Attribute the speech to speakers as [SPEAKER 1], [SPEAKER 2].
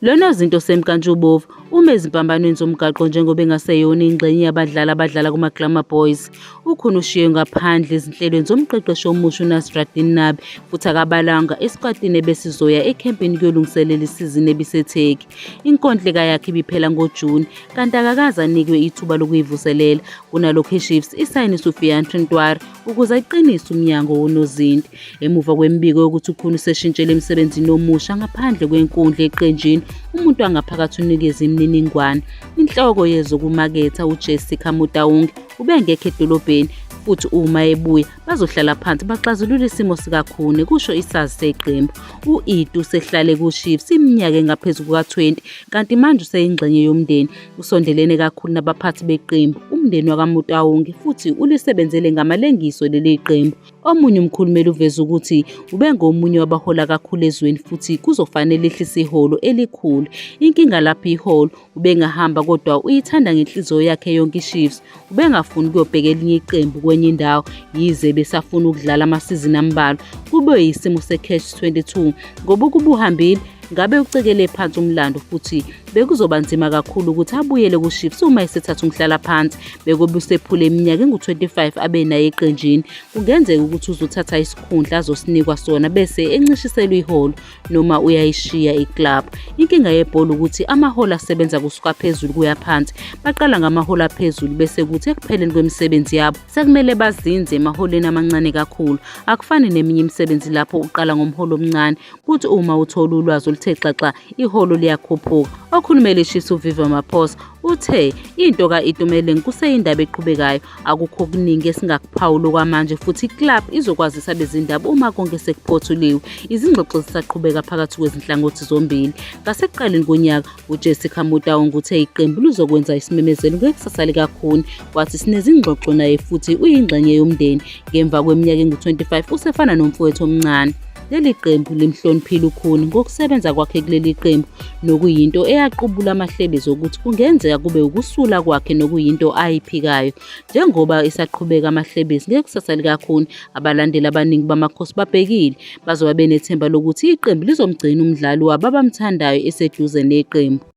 [SPEAKER 1] Lo nozinti osemnkantshubovu ume ezimpambanweni zomgaqo njengoba engaseyona ingxenye yabadlali abadlala kumaGlamour Boys. UKhune ushiywe ngaphandle ezinhlelweni zomqeqeshi omusha uNasreddine Nabi futhi akabalwanga esikwatini ebesizoya ekhempini kuyolungiselela isizini ebiseTurkey. Inkontileka yakhe ibiphela ngoJuni kanti akakaze anikwe ithuba lokuyivuselela. Kunalokho iChiefs isayinise uFiantre Ntwari ukuze ayiqinise umnyango wonozinti. Emuva kwemibiko yokuthi uKhune useshintshele emsebenzini omusha ngaphandle kwenkundla eqenjini, umuntu wangaphakathi unikeze imininingwane. Inhloko yezokumaketha uJessica Motaung ubengekho edolobheni futhi uma ebuya bazohlala phansi baxazulule isimo sikaKhune, kusho isazi seqembu. U-Itu usehlale kuChiefs iminyaka engaphezu kuka-20 kanti manje useyingxenye yomndeni. Usondelene kakhulu nabaphathi beqembu, umndeni wakaMotaung futhi ulisebenzele ngamalengiso leli qembu. Omunye umkhulumeli uveze ukuthi ubengomunye wabahola kakhulu ezweni futhi kuzofanele ehlise iholo elikhulu. Inkinga lapho iholo, ubengahamba kodwa uyithanda ngenhliziyo yakhe yonke iChiefs. Ubengafuni ukuyobheka elinye iqembu kwenye indawo yize besafuna ukudlala amasizini ambalwa. Kube yisimo se-Catch 22 ngoba ukuba uhambile ngabe ucekele phansi umlando futhi bekuzoba nzima kakhulu ukuthi abuyele kuChiefs uma esethatha umhlalaphansi. Bekube usephule iminyaka engu-25 abe nayo eqenjini. Kungenzeka ukuthi uzothatha isikhundla azosinikwa sona bese encishiselwa iholo noma uyayishiya iklabhu. Inkinga yebhola ukuthi amaholo asebenza kusuka phezulu kuya phansi. Baqala ngamaholo aphezulu bese kuthi ekupheleni kwemisebenzi yabo sekumele bazinze emaholweni amancane kakhulu. Akufani neminye imisebenzi lapho uqala ngomholo omncane kuthi uma uthola ulwazi oluthe xaxa iholo liyakhuphuka. Okhulumela iChiefs uViva Maphosa uthe into ka-Itumeleng kuseyindaba eqhubekayo, akukho okuningi esingakuphawula okwamanje futhi iklabhu izokwazisa abezindaba uma konke sekuphothuliwe. Izingxoxo zisaqhubeka phakathi kwezinhlangothi zombili. Ngasekuqaleni konyaka, uJessica Motaung uthe iqembu lizokwenza isimemezelo ngekusasa likaKhune, wathi sinezingxoxo naye futhi uyingxenye yomndeni. Ngemva kweminyaka engu-25 usefana nomfowethu omncane. Leli qembu limhloniphile uKhune ngokusebenza kwakhe kuleli qembu nokuyinto eyaqubula amahlebezi okuthi kungenzeka kube ukusula kwakhe nokuyinto ayiphikayo. Njengoba esaqhubeka amahlebezi ngekusasa likaKhune, abalandeli abaningi baMakhosi babhekile. Bazoba benethemba lokuthi iqembu lizomgcina umdlali wabo abamthandayo eseduze neqembu.